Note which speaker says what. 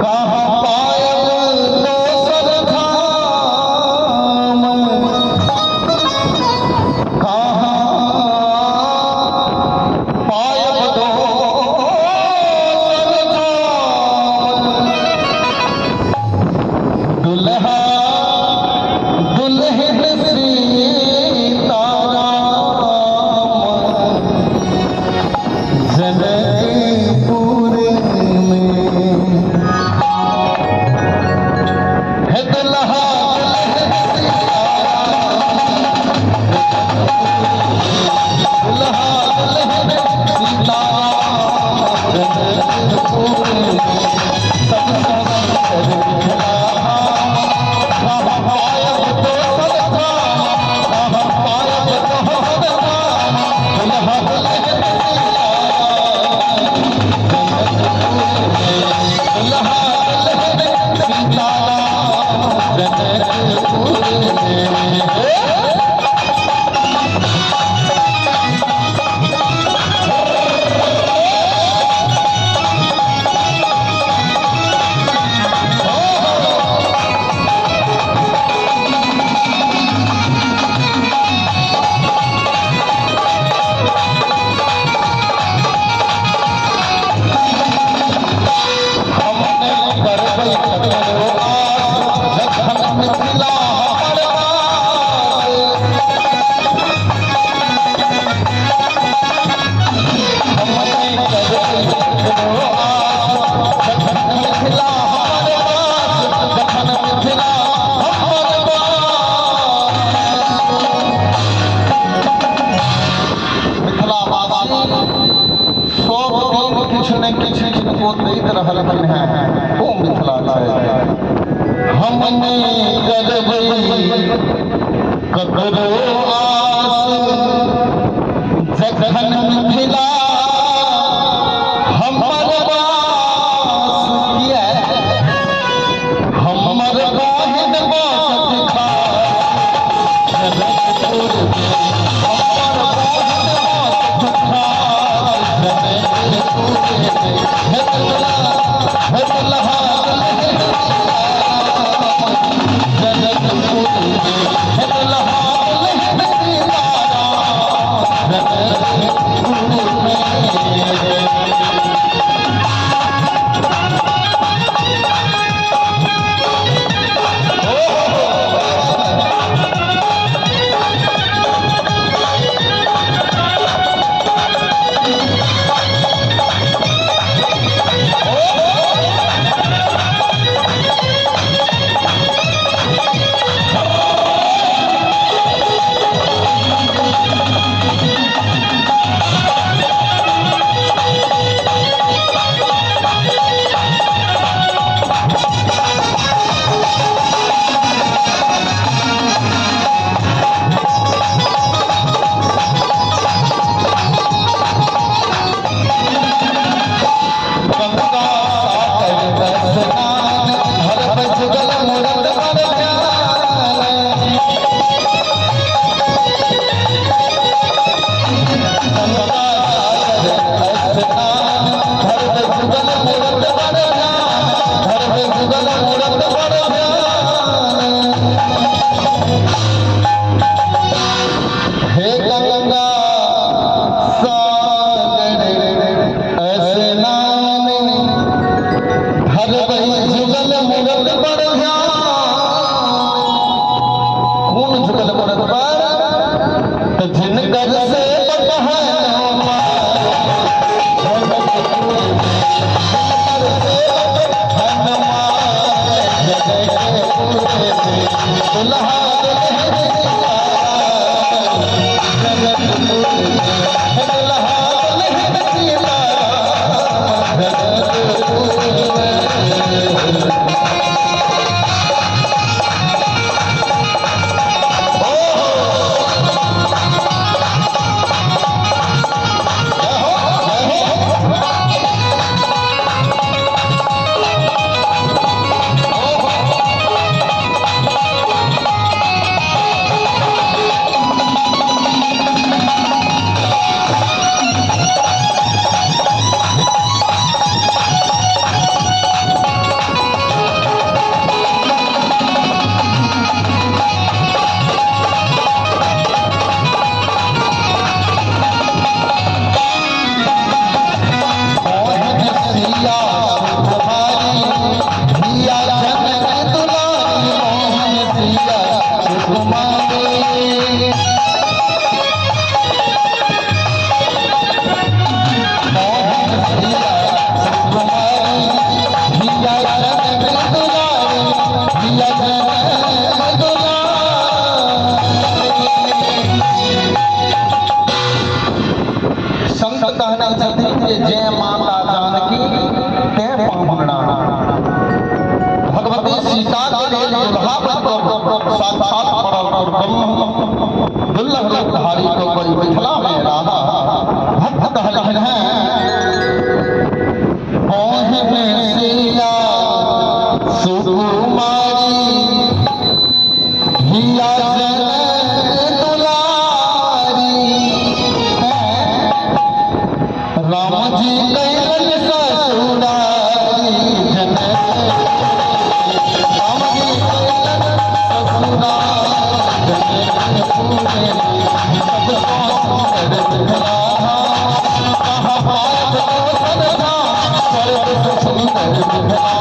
Speaker 1: कहाँ पायब दोसर धाम, कहाँ पायब दोसर धाम। दुल्हा दुल्हन सीताराम जनकपुर में। हे दुल्हा दुल्हन सीताराम, दुल्हा दुल्हन सीताराम जनकपुर में। सब सुंदर मिथिला धाम, कहाँ पायब दोसर धाम, कहाँ पायब दोसर धाम। दुल्हा दुल्हन सीताराम जनकपुर में, दुल्हा दुल्हन सीताराम जनकपुर में। हम नहि करबै ककरो आस, जखन मिथिला हमर वास। हम नहि करबै ककरो आस, जखन मिथिला हमर वास, जखन मिथिला हमर वास। मिथिलावासी सब दिन किछु ने किछु किनको दैत रहलखिन हेँ, ओ मिथिला छै। हम नहि करबै ककरो आस, जखन मिथिला हमर वास। किया हमर बहिन बसत खास जनकपुर में, हमर बहिन बसत खास जनकपुर में। हे दुल्हा, हे दुल्हा दुल्हन सीताराम जनकपुर में, हे दुल्हा दुल्हन सीताराम जनकपुर में। गंगा सागर स्नान, धरबै जुगल मूरत पर ध्यान। गंगा सागर स्नान, धरबै जुगल मूरत पर ध्यान, धरबै जुगल मूरत पर ध्यान। हे गंगा सागर स्नान, धरबै जुगल मूरत पर ध्यान। कोन जुगल मूरत पर? तऽ जिनकर सेवक हनुमान जनकपुर में, जिनकर सेवक हनुमान जनकपुर में। दुल्हा दुल्हन सीताराम जनकपुर में, हे दुल्हा दुल्हन सीताराम जनकपुर में। पर मिथिला में अयलाह। भक्त कहलखिन हैं, ओहिमे सिया सुकुमारी धिया जनक दुलारी, राम जी कैलन ससुरारी जनक, राम जी कैलन ससुरारी जनकपुर में सबसँ सुन्दर मिथिला धाम, कहाँ पायब दोसर धाम, स्वर्ग सँ सुन्दर मिथिला।